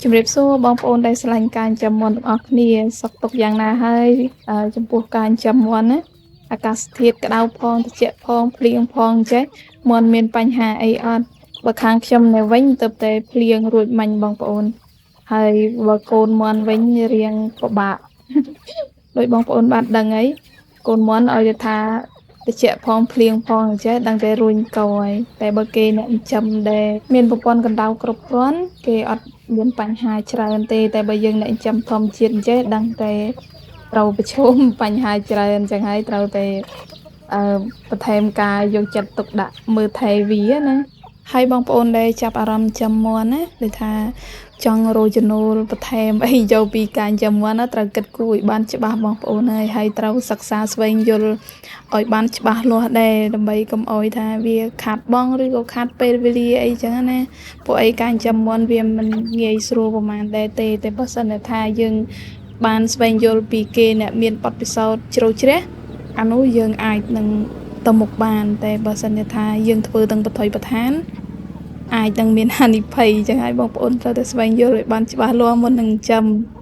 ជំរាបសួរបងប្អូនដែលស្រឡាញ់ការចិញ្ចឹមមាន់ទាំងអស់គ្នាសុខទុក្ខយ៉ាងណាហើយចំពោះការចិញ្ចឹមមាន់ណាអាកាសធាតុក្តៅផងត្រជាក់ផងភ្លៀងផងចេះមាន់មានបញ្ហាអីអត់បើខាងខ្ញុំនៅវិញទៅតែភ្លៀងរួចមាញ់បងប្អូនហើយបើកូនមាន់វិញរៀងពិបាកដោយបងប្អូនបានដឹងអីកូនមាន់ឲ្យថាត្រជាក់ផងភ្លៀងផងអញ្ចេះដឹងតែរួញកហើយតែបើគេអ្នកចិញ្ចឹមដែលមានប្រព័ន្ធកណ្ដៅគ្រប់គ្រាន់គេអត់មានបញ្ហាច្រើនទេតែបើយើងអ្នកចិញ្ចឹមធម្មជាតិអញ្ចេះដឹងតែត្រូវប្រឈមបញ្ហាច្រើនអញ្ចឹងហើយត្រូវតែអឺបន្ថែមការយកចិត្តទុកដាក់មើលថែវាណាហើយបងប្អូនដែលចាប់អារម្មណ៍ចិញ្ចឹមមាន់ណាដូចថាចង់រកចំណូលបន្ថែមអីចូលពីការចិញ្ចឹមមាន់ណាត្រូវគិតគូរឲ្យបានច្បាស់បងប្អូនហើយហើយត្រូវសិក្សាស្វែងយល់ឲ្យបានច្បាស់លាស់ដែរដើម្បីកុំឲ្យថាវាខាត់បងឬក៏ខាត់ពេលវេលាអីចឹងណាពួកអីការចិញ្ចឹមមាន់វាមិនងាយស្រួលប្រហែលដែរទេតែបើសិនតែថាយើងបានស្វែងយល់ពីគេអ្នកមានបទពិសោធន៍ជ្រៅជ្រះអានោះយើងអាចនឹងទៅមុខបានតែបើសិនជាថាយើងធ្វើទាំងបថុយបឋានអាចនឹងមានហានិភ័យចឹងហើយបងប្អូនត្រូវតែស្វែងយល់ឲ្យបានច្បាស់លាស់មុននឹងចិញ្ចឹម។